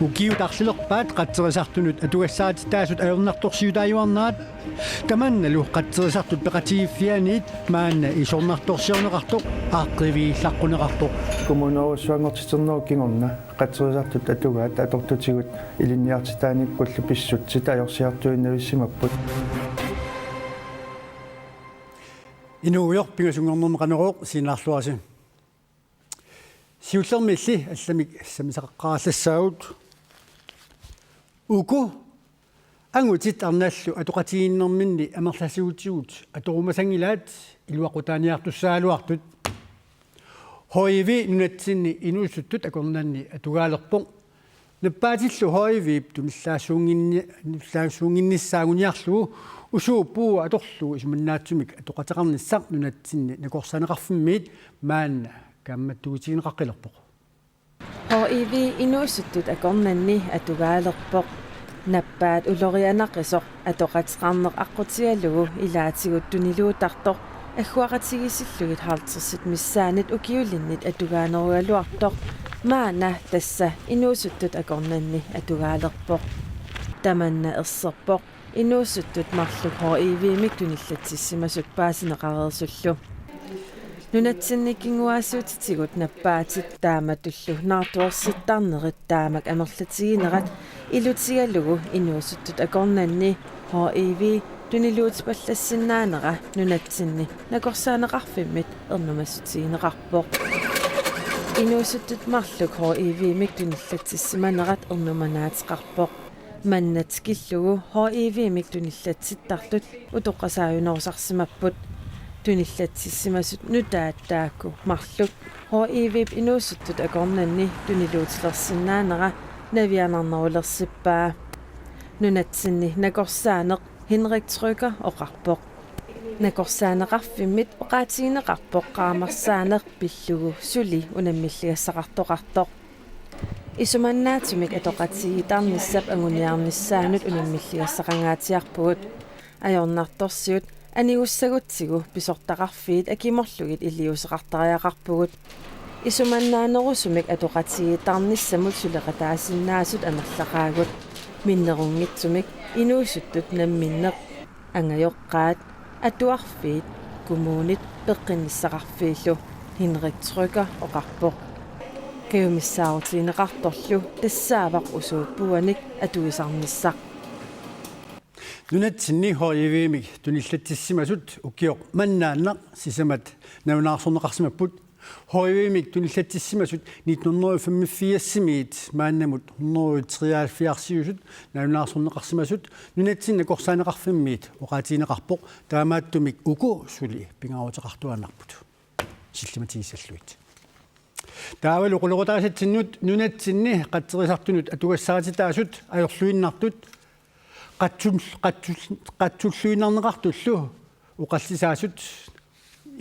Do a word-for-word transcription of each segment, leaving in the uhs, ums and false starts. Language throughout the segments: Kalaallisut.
Ukiut arlalerpaat qatserisartunut atugassarititaasut ajornartorsiutaajuarnerat, tamannalu qatserisartut peqatigiiffianit maanna isornartorsiorneqartoq aaqqiivigiillaqquneqarpoq. Kommunerujussuanngortiternerup kingorna qatserisartut atugaat atortutigut ilinniartitaanikkullu pissutsit ajorsiartuinnavissimapput. Inuugujoq, pingasunngornermi Qanorooq, siunerluarisi. Siullermilli allamik sammisaqaqqaarallassagut. Uku angutit arnallu atoqatigiinnerminni amerlasuutigut atorumasanngilaat iluaqutaaniartussagaluartut. H I V nunatsinni inuusuttut akornanni atugaalerpoq. Nappaatillu H I V-p tunillaassuunnginni-, tunillaassuunnginnissaa anguniarlugu usuup puua atorlugu isumannaatsumik atoqateqarnissaq nunatsinni nakorsaaneqarfimmiit maanna kaammattuutigineqaqqilerpoq. H I V inuusuttut akornanni atugaalerpoq. Nappaat ulorianaqisoq atoqateqarneq aqqutigalugu ilaatigut tuniluuttartoq agguaqatigiissillugit halvtredsit missaanniit ukiulinnit atugaanerugaluartoq maanna tassa inuusuttut akornanni atugaalerpoq. Tamanna erserpoq inuusuttut marluk H I V-mik tunillatsissimasut paasineqareersullu. Nunatsinni kinguaassiuutitigut nappaatit taamatullu naartuersittarnerit taamak amerlatiginerat ilutigalugu inuusuttut akornanni H I V tuniluutipallassinnaanera nunatsinni nakorsaaneqarfimmit ernumassutigineqarpoq. Inuusuttut marluk H I V-mik tunillatsissimanerat ernumanaateqarpoq. Manna tikillugu H I V-mik tunillatsittartut utoqqasaajunerusarsimapput. Tunillatsissimasut nutaat taakku marluk H I V-p inuusuttut akornanni tuniluutilersinnaanera navianarnerulersippaa. Nunatsinni nakorsaaneq Henrik Trykker oqarpoq. Nakorsaaneqarfimmit oqaatigineqarpoq qaamarsaaneq pillugu suli unammilligassaqartoqartoq. Isumannaatsumik atoqatigiittarnissap anguniarnissaanut unammilligassaqangaatsiarpugut. Ajornartorsiut anigussagutsigu pisortaqarfiit akimorlugit iliuuseqartariaqarpugut. Isumannaanerusumik atoqatigiittarnissamut suleqataasinnaasut amerlaqaagut. Minnerunngitsumik inuusuttut namminneq, angajoqqaat, atuarfiit, kommunit peqqinnissaqarfiillu, Henrik Trykker oqarpoq. Kajumissaarutigineqartorlu tassaavoq usuup puuanik atuisarnissaq. Nunatsinni H I V-mik tunillatsissimasut ukioq mannaannaq sisamat nalunaarsorneqarsimapput. H I V-mik tunillatsissimasut nitten hundrede og femogfirsimiit maannamut hundrede og treoghalvfjerdsiusut nalunaarsorneqarsimasut nunatsinni nakorsaaneqarfimmiit oqaatigineqarpoq, taamaattumik uku suli pingaaruteqartuaannarput sillimatigissallugu. Taavalu qulequtarisatsinnut nunatsinni qatserisartunut atugassarititaasut ajorluinnartut qatsul-, qatsul-, qatsulluinnarneqartullu oqallisaasut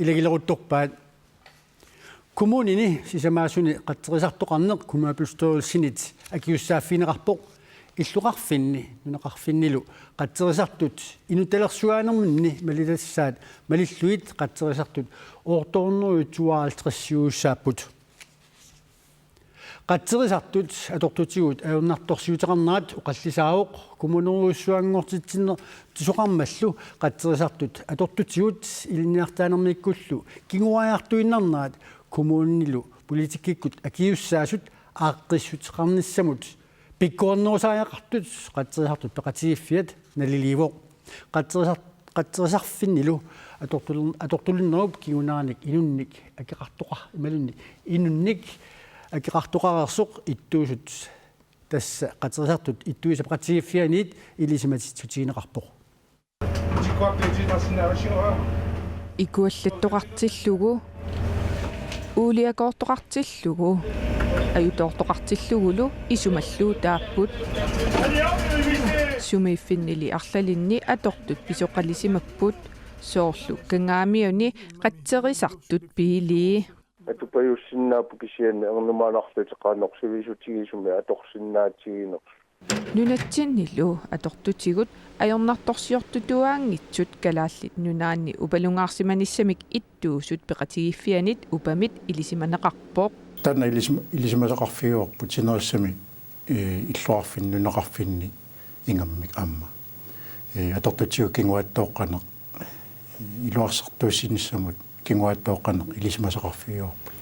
ilagileruttorpaat. Kommunini sisamaasuni qatserisartoqarneq kommunalbestyrelsinit akisussaaffigineqarpoq. Illoqarfinni nunaqarfinnilu qatserisartut inuttalersuinerminni malitassaat malillugit qatserisartut otte hundrede tooghalvtredsiussaapput. Qatserisartut atortutigut ajornartorsiuteqarnerat oqallisaavoq kommunerujussuanngortitsinneqartoqarmallu qatserisartut atortutigut ilinniartitaanermikkullu kinguariartuinnarnerat kommunilu politikkikkut akisussaasut aaqqissuteqarnissamut pikkorinnerusariaqartut qatserisartut peqatigiiffiat naliliivoq. Qatserisar-, qatserisarfinnilu atortul-, atortulinnerup kinguneranik inunnik akeqartoqa-, imaluunniit inunnik akeqartoqareersoq ittuusut, tassa qatserisartut ittuisa peqatigiiffianit ilisimatitsissutigineqarpoq. Ikuallattoqartillugu, uuliakoortoqartillugu, ajutoortoqartillugulu isumalluutaapput. Sumiiffinnili arlalinni atortut pisoqalisimapput, soorlu Kangaamiuni qatserisartut Piilii. Atupajussinnaapput kisianni ernumanarlutik qanoq sivisutigisumik atorsinnaatiginersut. Nunatsinnilu atortutigut ajornartorsiortutuaanngitsut Kalaallit Nunaanni upalungaarsimanissamik ittuusut peqatigiiffianit upamit ilisimaneqarpoq. Taanna ilisima-, ilisimasaqarfigaarput sinerissami, ee, illoqarfinni nunaqarfinni ingammik aamma. Ee, atortutigut kinguaattooqqaneq, ee, iluarsartuussinissamut kinguaattooqqaneq ilisimasaqarfigaarput.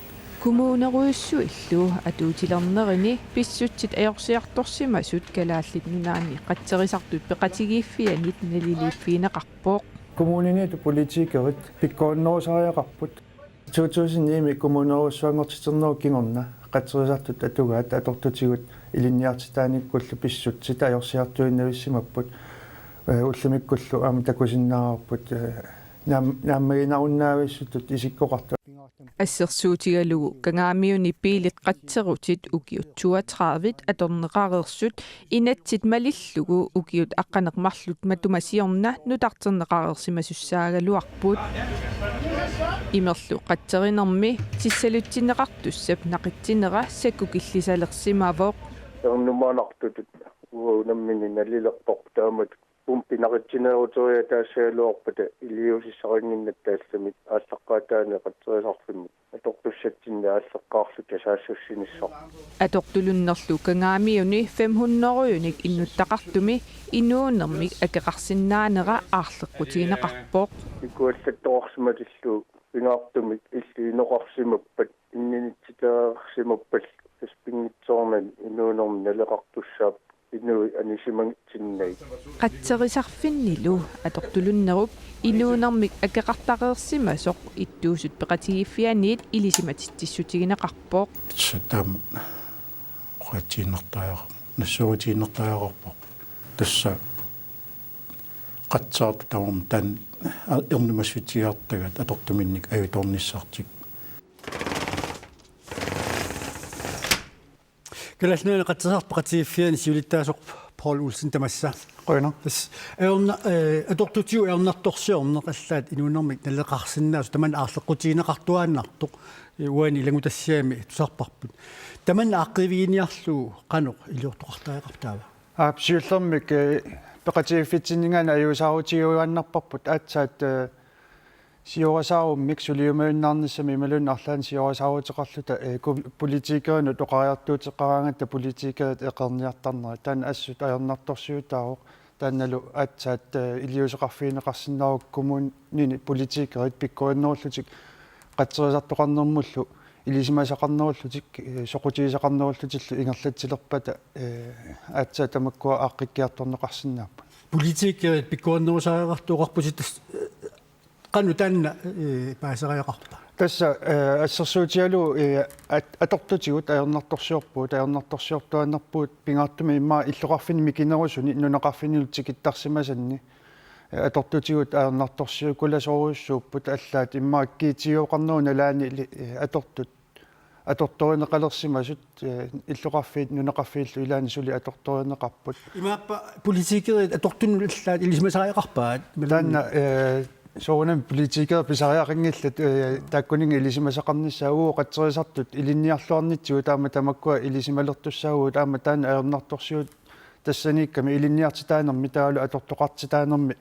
Kommunerujussuillu atuutilernerini pissutsit ajorsiartorsimasut Kalaallit Nunaanni qatserisartut peqatigiiffiannit naliliiffigineqarpoq. Kommuniniittut politikerit pikkorinnerusariaqarput. To tusind ni-mi kommunerujussuanngortitsinermut kingorna qatserisartut atugaat atortutigut ilinniartitaanikkullu pissutsit ajorsiartuinnavissimapput, ee, ullumikkullu aamma takusinnaavarput, ee, naam-, naammaginarunnaavissutut isikkoqartut. Assersuutigalugu Kangaamiuni biilit qatserutit ukiut toogtredive atorneqareersut inatsit malillugu ukiut aqqaneq-marluk matuma siorna nutarterneqareersimasussaagaluarput. Imerlu qatserinermi tissalutsinneqartussap naqitsinera sakkukillisalersimavoq. Ernumanartutut uagut nammineq nalilerparput taamatut pumpi naqitsineeruteriataassagaluarpata iliuusissaqannginnatta allamik aallaqqaataani qatserisarfimmut atortussatsinnik aalleqqaarluta saassussinissaa. Atortulunnerlu Kangaamiuni fem hundredenik innuttaqartumi inuunermik akeqarsinnaanera aarleqqutigineqarpoq. Ikuallattoqarsimatillugu pingaartumik illit inoqarsimappat inninitsitaqarsimappallu tassa pinngitsoornani inuunermi naleqartussaapput inuit anisimanngitsinnagu. Qatserisarfinnilu atortulunnerup inuunermik akeqartareersimasoq ittuusut peqatigiiffianniit ilisimatitsissutigineqarpoq. Tassa taama oqaatsiinnartariaqar-, nassuerutiinnartariaqarpoq. Tassa qatsaartut tamarmik taanna ernumassutsiartagat atortuminnik ajutoornissartik. Kalaallit Nunaanni qatserisartut peqatigiiffianni siulittaasoq Poul Olsen tamassa. Qujanaq. Tassa ajorna-, ee, atortutigut ajornartorsiorneq allaat inuunermik naleqarsinnaasoq tamanna aarleqqutigineqartuaannartoq, ee, uani ilanngutassiami tusarparput. Tamanna aaqqiiviginiarlugu qanoq iliortoqartariaqarpa taava? Aap, siullermik, ee, peqatigiiffitsinninngaanniit ajuusaarutigiuaannarparput aatsaat, ee, siorasaarumik suliumajunnaarnissamik imaluunniit arlaannik siorasaarutigineqarluta, ee, ku-, politikerinut oqariartuuteqaraangatta politikerit eqeerniartarnerat. Taanna assut ajornartorsiutaavoq. Taannalu aatsaat, ee, iliuuseqarfigineqarsinnaavoq kommunini politikerit pikkorinnerullutik qatserisartoqarnermullu ilisimasaqarnerullutik, ee, soqutigisaqarnerullutillu ingerlatsilerpata, ee, aatsaat tamakkua aaqqikkiartorneqarsinnaapput. Politikerit pikkorinnerusariaqartut oqarputit tassa, ee, qanoq taanna, ee, paasisariaqarpa? Tassa, ee, assersuutigalugu, ee, at-, atortutigut ajornartorsiorpugut, ajornartorsiortuaannarpugut pingaartumik immaqa illoqarfinni mikinerusuni nunaqarfinnilu tikittarsimasanni, ee, atortutigut ajornartorsiukulasoorujussuupput allaat immaqa G T O-qarnerup nalaani, ee, atortut atortorineqalersimasut, ee, illoqarfiit nunaqarfiillu ilaanni suli atortorineqarput. Imaappa politikerit atortunut allaat ilisimasariaqarpaat? Taanna, ee, soorunami politikerit pisariaqanngillat, ee, taakkuninnga ilisimasaqarnissaat, uagut qatserisartut ilinniarluarnitsigut aamma tamakkua ilisimalertussaavugut aamma taanna ajornartorsiut tassaniikkami ilinniartitaanermi taavalu atortoqartitaanermi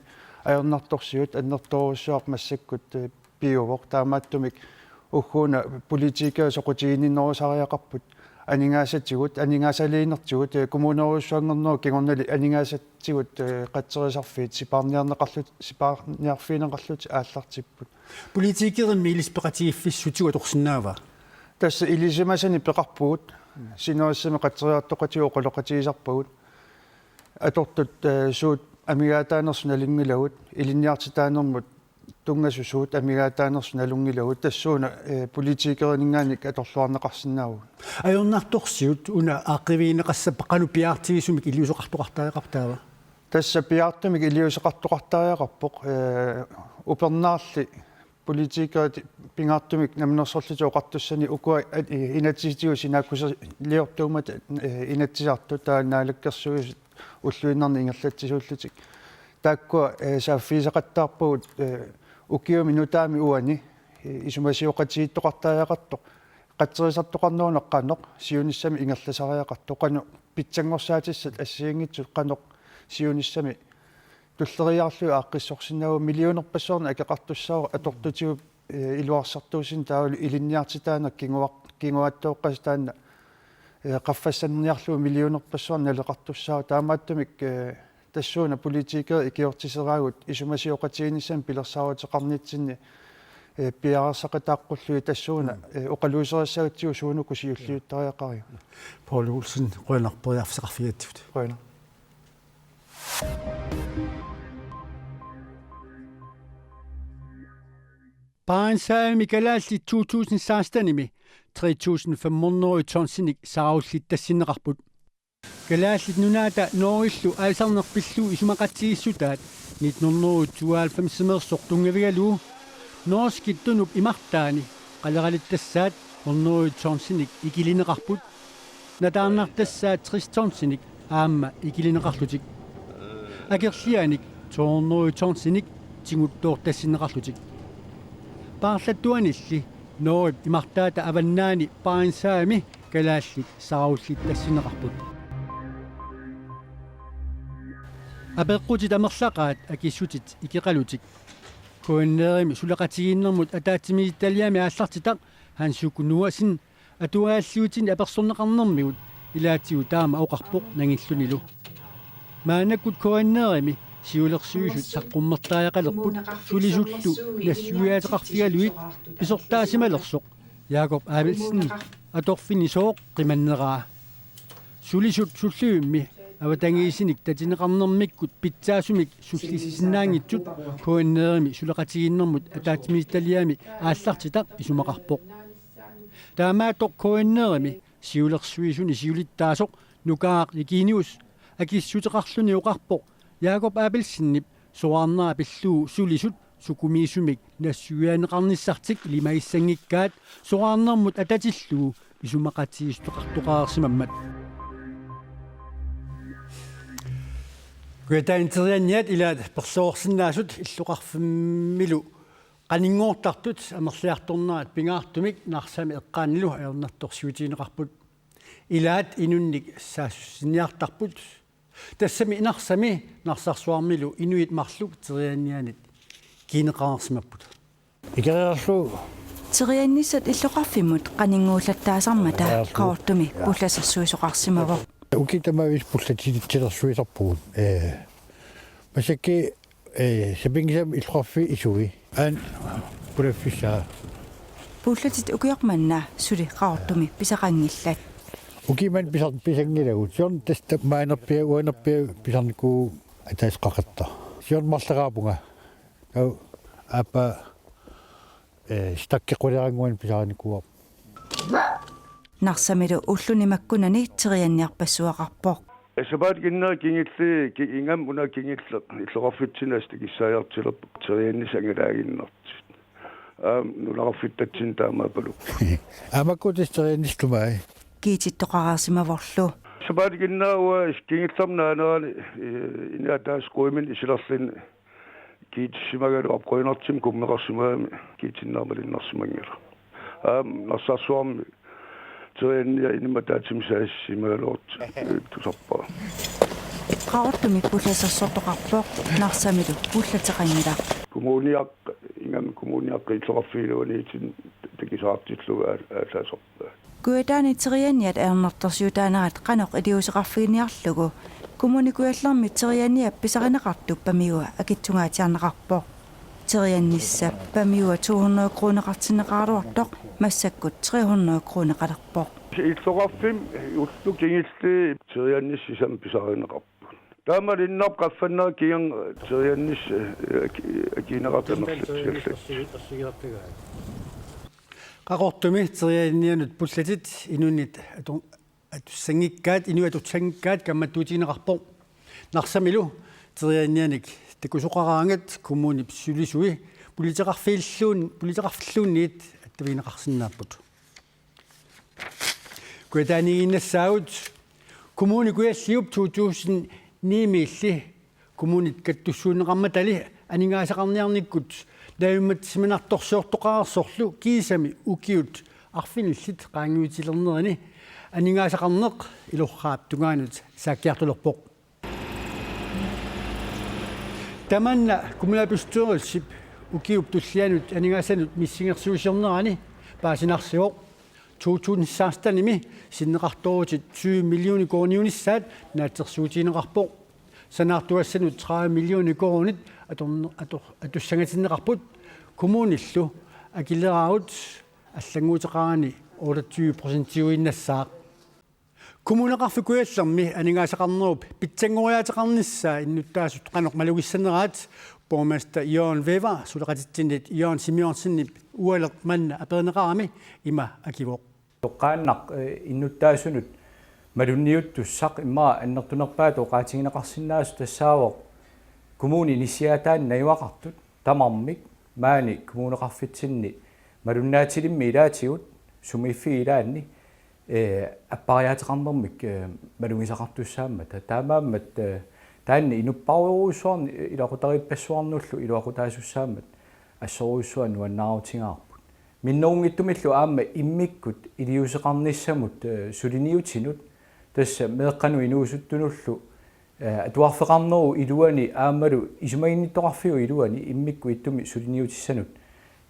ajornartorsiut annertoorujussuaq massakkut, ee, piuvoq. Taamaattumik ugguuna politikerit soqutiginninnerusariaqarput aningaasatigut, aningaasaliinertigut, ee, kommunerujussuanngornerup kingornali aningaasatigut, ee, qatserisarfiit sipaarniarneqarlut-, sipaarniarfigineqarlutik aallartipput. Politikerimmi ilissi peqatigiiffissutigut atorsinnaava? Tassa ilisimasanik peqarpugut, sinerissami qatserisartoqatigut oqaloqatigisarpagut. Atortut, ee, suut amigaataanersut nalunngilagut, ilinniartitaanermut tunngasut suut amigaataanersut nalunngilagut, tassuuna, ee, politikerininngaanniit atorluarneqarsinnaavugut. Ajornartorsiut una aaqqiivigineqassappat qanoq piaartigisumik iliuuseqartoqartariaqarpa taava? Tassa piaartumik iliuuseqartoqartariaqarpoq, ee, upernaarli politikerit pingaartumik Namminersorlutik Oqartussanit ukua, ee, inatsisitigut sinaakkusiliortuummata, ee, Inatsisartut taava Naalakkersuisut ulluinnarni ingerlatsisuullutik. Taakkua, ee, saaffigisaqattaarpagut, ee, ukiumi nutaami uani, ee, isumasioqatigiittoqartariaqartoq. Qatserisartoqarneruneq qanoq, siunissami ingerlasariaqartoq, qanoq pitsanngorsaatissaat assigiinngitsut qanoq siunissami tulleriiaarlugit aaqqissorsinnaavugut, millionerpassuarnik akeqartussaavoq atortutigut, ee, iluarsartuussineq taavalu ilinniartitaaneq kinguar-, kinguaattooqqasoq taanna, eh, qaffassanniarlugu millionerpassuarnik naleqartussaavoq. Taamaattumik, eh, tassuuna politikerit ikiortiseraagut isumasioqatigiinnissamik pilersaaruteqarnitsinni, eh, piareersaqataaqqullugit tassuuna, eh, oqaluuserissagatsigu suunuku siulliuttariaqarigut. Poul Olsen, qujanaq periarfissaqarfigigatsigut. Qujanaq. Barentshavimi kalaallit to tusind sekstenimi tre tusind fem hundrede tonsinik saarullittassineqarput. Kalaallit Nunaata Norgellu aalisarneq pillugu isumaqatigiissutaat nitten hundrede tooghalvfemsimeersoq tunngavigalugu norskit tunup imartaani qaleralittassaat hundrede tonsinik ikilineqarput. Nataarnartassaat tres tonsinik aamma ikilineqarlutik. Akerlianik to hundrede tonsinik tiguttoortassinneqarlutik. Paarlattuanilli Norgep imartaata avannaani Barentshavimi kalaallit saarullittassineqarput. Apeqqutit amerlaqaat akissutit ikeqalutik. K N R-imi suleqatigiinnermut ataatsimiititaliami aallartitaq Hans Knud Noasen atuagaalliutini apersorneqarnermigut ilaatigut taama oqarpoq nangillunilu. Maannakkut K N R-imi siulersuisut saqqummertariaqalerput sulisullu nassuiaateqarfigalugit pisortaasimalersoq Jakob Abelsen atorfinisooq qimanneraa. Sulisut sullivimmi avatangiisinik tatineqarnermikkut pitsaasumik sullissisinnaanngitsut K N R-imi suleqatigiinnermut ataatsimiititaliami aallartitaq isumaqarpoq. Taamaattoq K N R-imi siulersuisuni siulittaasoq Nukaaq Eugenius akissuteqarluni oqarpoq Jakob Abelsenip soraarnera pillugu sulisut sukumiisumik nassuiaaneqarnissartik ilimagissanngikkaat soraarnermut atatillugu isumaqatigiissuteqartoqareersimammat. Kujataani terianniat ilaat perlerusinnaasut illoqarfimmilu qaninngoortartut amerliartornerat pingaartumik Narsami eqqaanilu ajornartorsiutigineqarput. Ilaat inunnik saassussiniartarput. Tassami Narsami Narsarsuarmilu inuit marluk teriannianit kiinneqareersimapput. Ikeriarlu. Teriannissat illoqarfimmut qaninnguullattaasarmata Qaqortumi pullasersuisoqarsimavoq. Ukiut tamaasa pullatilitsilersuisarpugut. Ee, massakkut, ee, sapinngisamik illoqarfiit isui. Aana pulaffissaa. Pullatit ukioq manna suli Qaqortumi pisaqanngillat. Ukiut manna pisar-, pisanngilagut. Siorna tassa maanerpiaq, uanerpiaq pisarnikuuvugut ataaseq qaqattaq. Siorna marlaqaapunga. Taava aappaa, ee, stakkeqquleeranguani pisarinikuuarput. Narsamilu ulluni makkunani terianniarpassuaqarpoq. Sapaatip akunneri kingulliit ki-, ingammik una kingulleq illoqarfitsinni assut takussaajartulerpoq teriannissat angalaaginnartut. Aamma nunaqarfittatsinni taamaappalupput. Aamma kuttis teriannissat tumai. Kiitittoqareersimavorlu. Sapaatip akunneri uanga kingullermi naanerani, ee, inuit ataaseq quiminut isilerluni kiitissimagaluarput, qujanartumik kummeqarsimagami kiitinneq malunnarsimanngilaq. Aamma Narsarsuarmi terianniat inummut ataatsimik saassimagaluartut, ee, tusarpara. Qaqortumi pullasersortoqarpoq, Narsamilu pullateqanngilaq. Kommuniaqqat, ingammik kommuniaqqat illoqarfiit iluaniittut takusaartillugit aa-, aallartippaat. Kujataani terianniat ajornartorsiutaanerat qanoq iliuuseqarfiginiarlugu Kommune Kujallermi terianniap pisarineqartup Pamiua akitsungaatsiarneqarpoq. Teriannissap Pamiua to hundrede kroneqartinneqaraluartoq massakkut tre hundrede kroneqalerpoq. Illoqarfimmi ullut kingulliit teriannissat sisamat pisarineqarput. Taamaalilluni qaffannera kingorna teriannissat, ee, aki-, akineqartut amerlatsiallat. Qaqortumi teriannianut pullatit inunnit atu-, atussanngikkaat, inuit atussanngikkaat kaammattuutigineqarpoq. Narsamilu teriannianik takusoqaraangat kommunip sulisui politeqarfilluun-, politeqarfilluunniit attavigineqarsinnaapput. Kujataaniiginnassaagut. Kommune Kujalliup to tusind ni-miilli kommunit kattussuunneqarmatali aningaasaqarniarnikkut naammassimanartorsiortoqareersorlu kiisami ukiut arfinillit qaangiutilernerini aningaasaqarneq ilorraap tungaanut saakkiartulerpoq. Tamanna kommunalbestyrelsip ukiup tullianut aningaasanut missingersuusiornerani paasinarsivoq. to tusind sekstenimi sinneqartoorutit tyve millioner koruuniunissaat naatsorsuutigineqarpoq. Sanaartugassanut tredive millioner koruunit atorne-, ator-, atussangatinneqarput, kommunillu akileraarut allannguuteqarani otteogtyve procentiuinnassaaq. Kommuneqarfik Kujallermi aningaasaqarnerup pitsanngoriaateqarnissaa innuttaasut qanoq malugissaneraat borgmester Jørgen Wæver suleqatitsinnit Jørgen Simonsenip ualeq manna aperineqarami ima akivoq. Toqqaannaq, eh, innuttaasunut malunniuttussaq immaqa annertunerpaatut oqaatigineqarsinnaasoq tassaavoq kommuni inissiaataanni najugaqartut tamarmik maani kommuneqarfitsinni malunnaatilimmik ilaatigut sumiiffiit ilaanni, eh, appariaateqarnermik, eh, malugisaqartussaammata. Taamaammat, eh, taanna inupparujorujussuarnik, eh, iluaqutariippassuarnullu iluaqutaasussaammat assorujussuaq nuannaarutigaarput. Minnerunngitsumillu aamma immikkut iliuuseqarnissamut, eh, suliniutinut, tassa meeqqanut inuusuttunullu, eh, atuarfeqarnerup iluani aammalu isumaginnittoqarfiup iluani immikkut ittumi suliniutissanut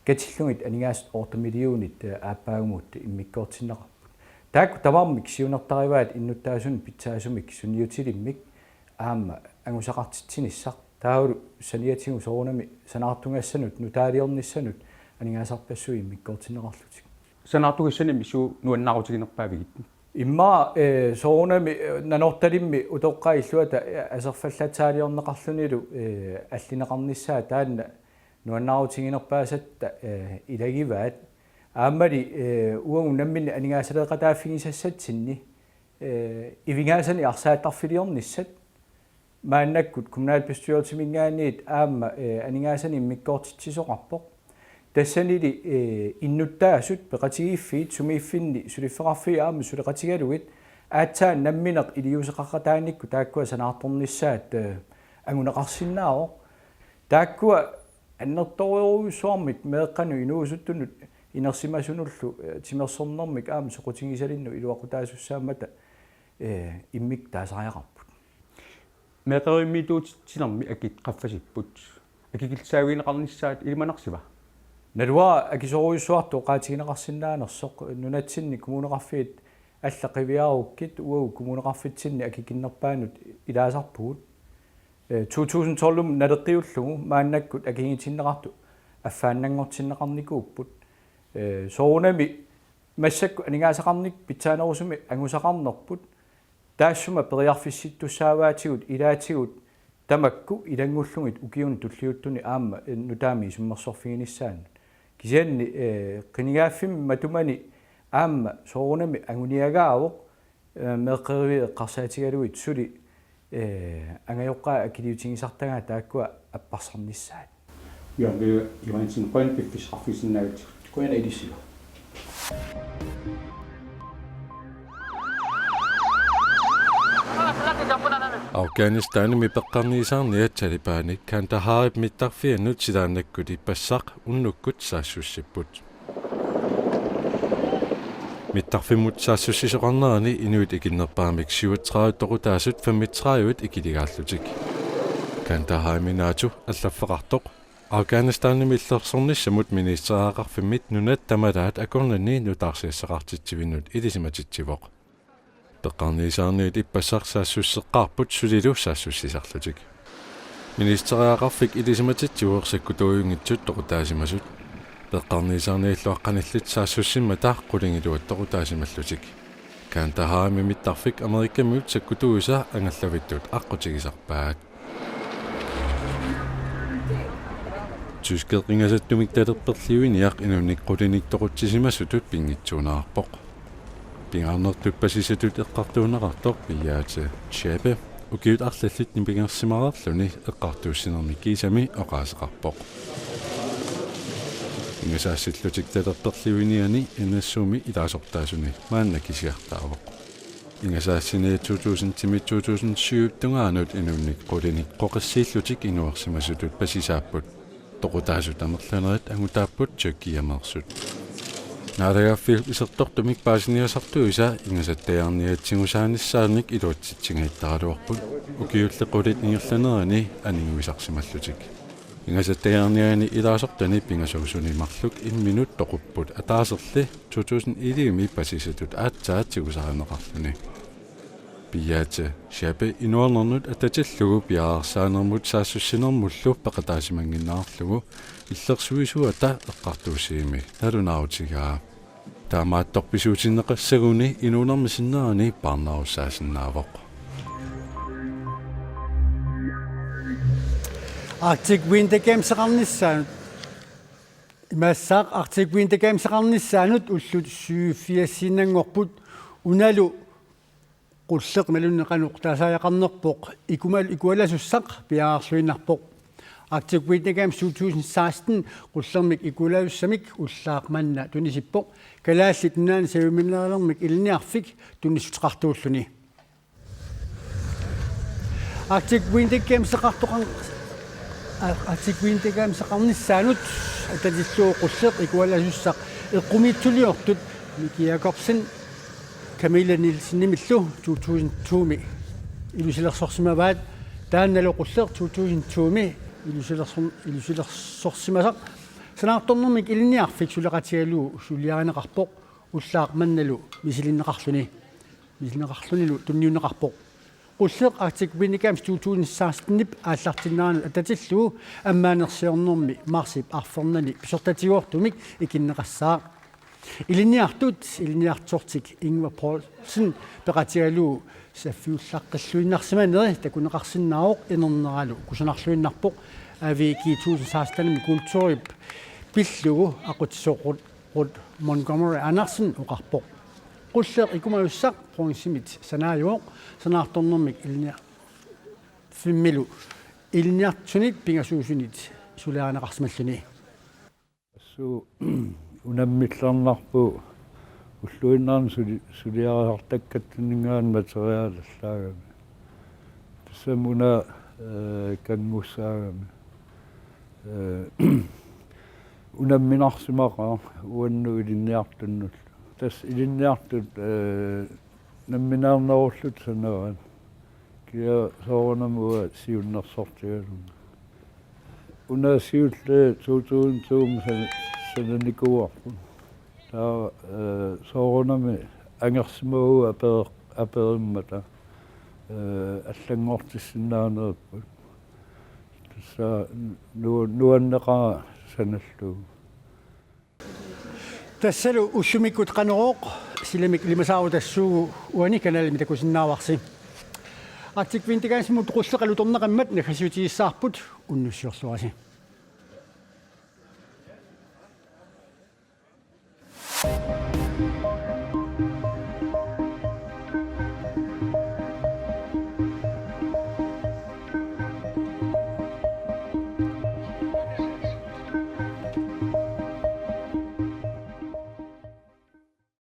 katillugit aningaasat otte millionit, eh, aappaagumut immikkoortinneqarput. Taakku tamarmik siunertarivaat innuttaasunut pitsaasumik sunniutilimmik aamma angusaqartitsinissaq. Taavalu saniatigut soorunami sanaartugassanut, nutaaliornissanut aningaasarpassuit immikkoortinneqarlutik. Sanaartugassanik misuu nuannaarutiginerpaavigit? Immaqa, eh, soorunami, eh, Nanortalimmi utoqqaat illuata, eh, aserfallatsaaliorneqarlunilu, eh, allineqarnissaa taanna nuannaarutiginerpaasatta, eh, ilagivaat. Aammali, eh, uagut namminneq aningaasaleeqataaffigisassatsinni, eh, ivigaasanik arsaattarfiliornissat maannakkut kommunalbestyrelsiminngaanniit aamma, eh, aningaasanik immikkoortitsisoqarpoq. Tassanili, eh, innuttaasut peqatigiiffiit sumiiffinni suliffeqarfiit aamma suleqatigalugit aatsaat nammineq iliuuseqaqataanikkut taakkua sanaartornissaat, eh, anguneqarsinnaavoq. Taakkua annertoorujussuarmik meeqqanut inuusuttunut inersimasunullu, eh, timersornermik aamma soqutigisalinnut iluaqutaasussaammata, eh, immikkut taasariaqarput. Meeqqerivimmiittuutitsinermi akit qaffasipput. Akikillisaavigineqarnissaat ilimanarsiva? Naluara akisoorujussuartut oqaatigineqarsinnaanersoq nunatsinni kommuneqarfiit allat qiviarukkit uagut kommuneqarfitsinni akikinnerpaanut ilaasarpugut. Eh, to tusind tolv-imi naleqqiullugu maannakkut akigitinneqartut affaannanngortinneqarnikuupput. Eh, soorunami massakkut aningaasaqarnikkut pitsaanerusumik angusaqarnerput taassuma periarfissittussaavaatigut ilaatigut tamakku ilanngullugit ukiuni tulliuttuni aamma, eh, nutaamik isummersorfiginissaannut. Kisianni, eh, qinigaaffimmi matumani aamma soorunami anguniagaavoq, eh, meeqqeriviit eqqarsaatigalugit suli, eh, angajoqqaat akiliutigisartagaat taakkua apparsarnissaat. Jørgen Johansen, qujanaq piffissaqarfigisinnaagatsigit. Qujanaq ilissilu. Afghanistanimi peqqarniisaarniat Talibanit Kandaharip mittarfiannut silaannakkut ippassaq unnukkut saassussipput. Mittarfimmut saassussisoqarnerani inuit ikinnerpaamik syvogtredive toqutaasut femogtredive ikiligaallutik. Kandaharimi NATO allaffeqartoq Afghanistanimi illersornissamut ministeriaqarfimmit nunat tamalaat akornanni nutaarsiassaqartitsivinnut ilisimatitsivoq. Peqqarniisaarniat ippassaq saassusseqqaarput sulilu saassussisarlutik. Ministeriaqarfik ilisimatitsivoq sakkutuujunngitsut toqutaasimasut. Peqqarniisaarniallu aqqanillit saassussimmata qulingiluat toqutaasimallutik. Kandaharimi mittarfik Amerikamiut sakkutuuisa angallavittut aqqutigisarpaat. Tyskeq ingasattumik talerperliuviniaq inunnik qulinik toqutsisimasutut pinngitsuunerarpoq. Pingaarnertut pasisatut eqqartuunneqartoq Beate Zschäpe ukiut arlallit nipangersimareerluni eqqartuussinermi kiisami oqaaseqarpoq. Ingasaassillutik talerperliuviniani N S U-mi ilaasortaasuni maanna kisiartaavoq. Ingasaassiniat to tusindimit to tusind syv tungaanut inunnik qulinik qoqissiillutik inuersimasutut pasisaapput. Toqutaasut amerlanerit angutaapput Tyrkiameersut. Naalagaaffiup isertortumik paasiniasartuisa ingasattajaarniat tigusaanissaannik iluatsitsigittaraluarput ukiulli qulit ingerlanerini aninguisarsimallutik. Ingasattajaarniani ilaasortani pingasuusuni marluk imminut toqupput ataaserli to tusind elleve-mi pasisatut aatsaat tigusarineqarluni. Piaata Shape inuarnernut atatillugu piareersaanermut saassussinermullu peqataasimannginnerarlugu illersuisuata eqqartuussivimmi nalunaarutigaa. Taamaattorpisuutinneqassaguni inuunermi sinnerani parnaarussaasinnaavoq. Arctic Winter Gameseqarnissaanut. Imaassaaq Arctic Winter Gameseqarnissaanut ullut syvogfirsiinnanngorput unalu Qulleq imaluunniit qanoq taasariaqarnerpoq ikuma-, ikualasussaq piareerluinnarpoq. Arctic Winter Games to tusind seksten Qullermik ikualasussamik ullaaq manna tunisippoq. Kalaallit Nunaanni sajumineralernimmi ilinniarfik tunissuteqartuulluni. Arctic Winter Gameseqartoqan-, Arctic Winter Gameseqarnissaanut atatillugu Qulleq ikualasussaq eqqumiitsuliortut Miki Jakobsen Camilla Nielsenimillu to tusind to-mi ilusilersorsimavaat, taannalu Qulleq to tusind to-mi ilusilersor-, ilusilersorsimasaq sanaartornermik ilinniarfik suleqatigalugu suliarineqarpoq, ullaaq mannalu misilinneqarluni, misilinneqarlunilu tunniunneqarpoq. Qulleq Arctic Winter Games to tusind seksten-ip aallartinneranut atatillugu ammaanersiornermi marsip arfernani pisortatigoortumik ikinneqassaaq. Ilinniartut, ilinniartortik Ingvar Poulsen peqatigalugu saffiullaqqilluinnarsimaneri takuneqarsinnaavoq, inerneralu kusanarluinnarpoq. A V G to tusind seksten-imi kulturip pillugu aqutsisoq Ruth Montgomery Andersen oqarpoq. Qulleq ikumasussaq bronzemit sanaajuvoq, sanaartornermik ilinniarfimmilu ilinniartunit pingasuusunit suliarineqarsimalluni. Assut unammillernarpoq ulluinnarni suli-, suliarisartakkatsinninngaanniit materialallaagamik. Tassami una, eh, kanngussaagami. Eh, unamminarsimaqaaq uannut ilinniartunnullu. Tassa ilinniartut, eh, nammineernerullutik sanavaat. Kia soorunami uanga siunnersortigalunga. Una siulleq to tusind to-mi san-, sananikuuarput. Taava, eh, soorunami angersimavaat aper-, aperimmata, eh, allanngortissinnaanerupput. Tassa nu-, nuanneqaaq sanallugu. Tassalu ullumikkut Qanorooq, silamik ilimasaarut tassuugu uani kanalimi takusinnaavarsi. Arctic Winter Games-imut Qulleq alutornaqimmat naggasiutigissavarput, unnussiorluarisi.